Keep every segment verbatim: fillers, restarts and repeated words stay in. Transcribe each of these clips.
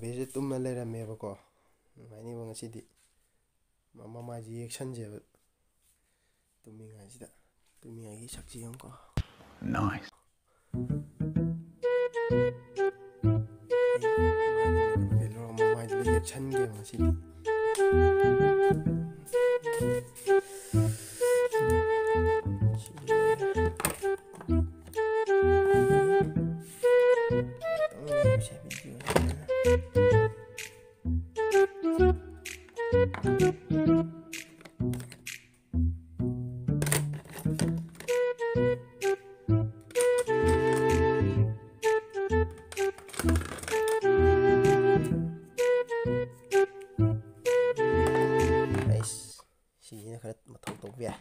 ꯕꯦꯁꯦ ꯇꯨꯝꯃ ꯂꯩꯔꯝꯃꯦꯕꯀꯣ꯫ ꯅꯨꯡꯉꯥꯏꯅꯤꯕ ꯉꯁꯤꯗꯤ꯫ ꯃ-, ꯃꯃꯥꯏꯁꯦ ꯌꯦꯛꯁꯟꯁꯦꯕ꯫ ꯇꯨꯝꯃꯤꯉꯥꯏꯁꯤꯗ꯫ ꯇꯨꯝꯃꯤꯉꯥꯏꯒꯤ ꯁꯛꯁꯤ ꯌꯦꯡꯉꯨꯀꯣ꯫ Nice. ꯃꯃꯥꯏꯗꯨꯗ ꯌꯦꯛꯁꯟꯒꯦꯕ ꯉꯁꯤꯗꯤ꯫ ꯑꯩꯁ, ꯁꯤꯁꯤꯅ ꯈꯔ ꯃꯊꯧ ꯇꯧꯕ ꯌꯥꯏ꯫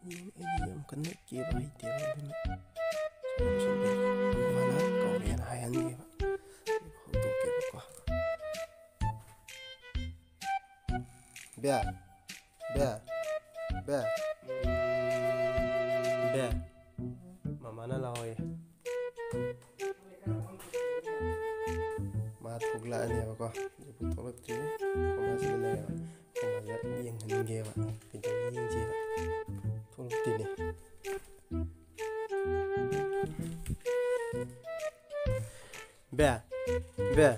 ꯑꯩ ꯌꯥꯝ ꯀꯟꯅ ꯀꯦꯕ ꯍꯩꯇꯦꯕ, ꯑꯗꯨꯅ ꯁꯨꯝ ꯁꯨꯝ ꯃꯥꯅ ꯀꯧꯔꯦꯅ ꯍꯥꯏꯍꯟꯒꯦꯕ꯫ ꯍꯧꯗꯣꯛꯀꯦꯕꯀꯣ꯫ ꯕꯦ, ꯕꯦ, ꯕꯦ, ꯕꯦ, ꯃꯃꯥꯅ ꯂꯥꯛꯑꯣꯌꯦ꯫ ꯃꯥ ꯊꯣꯛꯂꯛꯑꯅꯦꯕꯀꯣ꯫ ꯍꯧꯖꯤꯛꯄꯨ ꯊꯣꯛꯂꯛꯇ꯭ꯔꯤ꯫ ꯀꯣꯃꯥꯁꯤꯗ ꯂꯩꯔꯦꯕ꯫ ꯀꯣꯃꯥꯁꯤꯗ ꯌꯦꯡꯍꯟꯒꯦꯕ꯫ ꯀꯩꯗꯧꯔꯤ ꯌꯦꯡꯁꯦꯕ꯫ ꯊꯣꯛꯂꯛꯇꯦꯅꯦ꯫ ꯕꯦ, ꯕꯦ,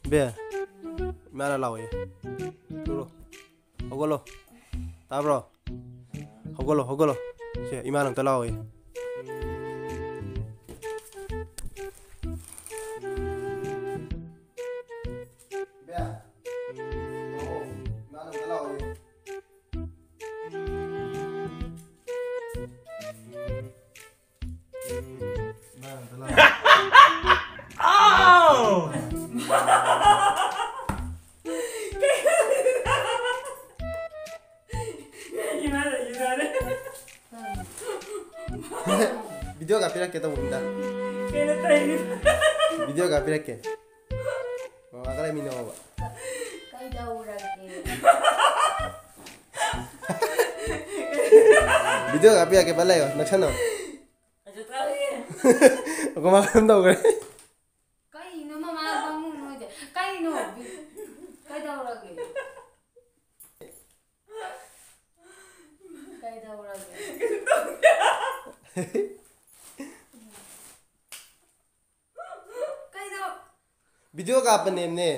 ꯕꯦ꯫ ꯏꯃꯥꯅ ꯂꯥꯛꯑꯣꯌꯦ꯫ ꯊꯣꯛꯂꯛꯑꯣ꯫ ꯍꯧꯒꯠꯂꯣ꯫ ꯇꯥꯕ꯭ꯔꯣ? ꯍꯧꯒꯠꯂꯣ, ꯍꯧꯒꯠꯂꯣ꯫ ꯁꯦ, ꯏꯃꯥꯅ ꯑꯝꯇ ꯂꯥꯛꯑꯣꯌꯦ꯫ ꯕꯦ, ꯂꯥꯛꯑꯣ꯫ ꯏꯃꯥꯅ ꯑꯝꯇ ꯂꯥꯛꯑꯣꯌꯦ꯫ ꯏꯃꯥꯅ ꯑꯝꯇ ꯂꯥꯛꯑꯣ꯫ ꯚꯤꯗꯤꯑꯣ ꯀꯥꯞꯄꯤꯔꯛꯀꯦ ꯇꯧꯕꯅꯤꯗ꯫ ꯀꯩꯅꯣ ꯇꯧꯔꯤꯗꯣ? ꯚꯤꯗꯤꯑꯣ ꯀꯥꯞꯄꯤꯔꯛꯀꯦ꯫ ꯃꯃꯥꯒ ꯂꯩꯃꯤꯟꯅꯧꯕ꯫ ꯀꯩꯗꯧꯔꯒꯦ? ꯚꯤꯗꯤꯑꯣ ꯀꯥꯞꯄꯤꯔꯛꯀꯦ, ꯄꯜ ꯂꯩꯌꯣ, ꯅꯛꯁꯟꯅꯣ꯫ ꯑꯗꯨ ꯇꯧꯔꯦ꯫ ꯑꯩꯈꯣꯏ ꯃꯥ ꯀꯩꯅꯣꯝ ꯇꯧꯈ꯭ꯔꯦ꯫ ꯀꯩꯅꯣ ꯃꯃꯥ ꯄꯪꯅꯣꯛ ꯅꯣꯛꯏꯁꯦ? ꯀꯩꯅꯣ? ꯀꯩꯗꯧꯔꯒꯦ? ꯀꯩꯗꯧꯔꯒꯦ? ꯀꯩꯗꯧ- ꯚꯤꯗꯤꯑꯣ ꯀꯥꯞꯄꯅꯦꯝꯅꯦ꯫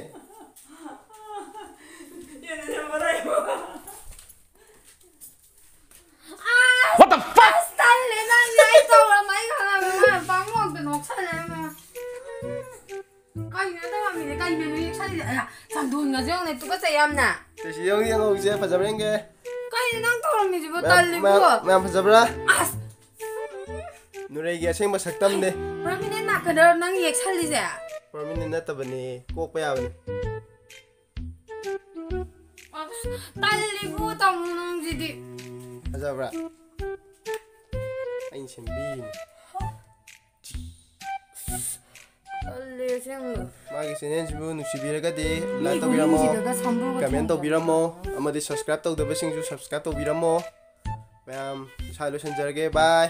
ꯌꯥꯝꯅ꯫ ꯁꯤꯁꯤ ꯌꯦꯡꯉꯨ, ꯌꯦꯡꯉꯨ, ꯍꯧꯖꯤꯛꯁꯦ ꯐꯖꯕ꯭ꯔꯥ ꯌꯦꯡꯒꯦ꯫ ꯀꯩꯅꯣ ꯅꯪ ꯇꯧꯔꯝꯃꯤꯁꯤꯕꯣ? ꯃꯌꯥꯝ, ꯇꯜꯂꯤꯕꯣ꯫ ꯃꯌꯥꯝ, ꯃꯌꯥꯝ ꯐꯖꯕ꯭ꯔꯥ? ꯑꯁ, ꯅꯨꯔꯩꯒꯤ ꯑꯁꯦꯡꯕ ꯁꯛꯇꯝꯅꯦ꯫ ꯄ꯭ꯔꯃꯤꯅꯦꯟ ꯅꯥꯀꯟꯗꯔꯣ ꯅꯪ ꯌꯦꯛꯁꯜꯂꯤꯁꯦ? ꯄ꯭ꯔꯃꯤꯅꯦꯟ ꯅꯠꯇꯕꯅꯦ, ꯀꯣꯛꯄ ꯌꯥꯕꯅꯦ꯫ ꯑꯁ, ꯇꯜꯂꯤꯕꯣ ꯇꯥꯃꯣ ꯅꯪꯁꯤꯗꯤ꯫ ꯐꯖꯕ꯭ꯔꯥ? ꯑꯩꯅ ꯁꯦꯝꯕꯤꯅꯤ꯫ ꯇꯜꯂꯦ ꯑꯁꯦꯡꯕ꯫ ꯃꯥꯒꯤ ꯆꯦꯅꯦꯜꯁꯤꯕꯨ ꯅꯨꯡꯁꯤꯕꯤꯔꯒꯗꯤ ꯂꯥꯏꯛ ꯇꯧꯕꯤꯔꯝꯃꯣ, ꯃꯤꯒꯨꯝꯁꯤꯗꯒ ꯁꯝꯕ꯭ꯔꯨꯒ ꯀꯃꯦꯟ ꯊꯣꯡꯕ꯫ ꯇꯧꯕꯤꯔꯝꯃꯣ, ꯑꯃꯗꯤ ꯁꯕꯁꯀ꯭ꯔꯥꯏꯕ ꯇꯧꯗꯕꯁꯤꯡꯁꯨ ꯁꯕꯁꯀ꯭ꯔꯥꯏꯕ ꯇꯧꯕꯤꯔꯝꯃꯣ꯫ ꯃꯌꯥꯝ ꯏꯁꯥ ꯂꯣꯏꯁꯤꯟꯖꯔꯒꯦ꯫ ꯕꯥꯏ꯫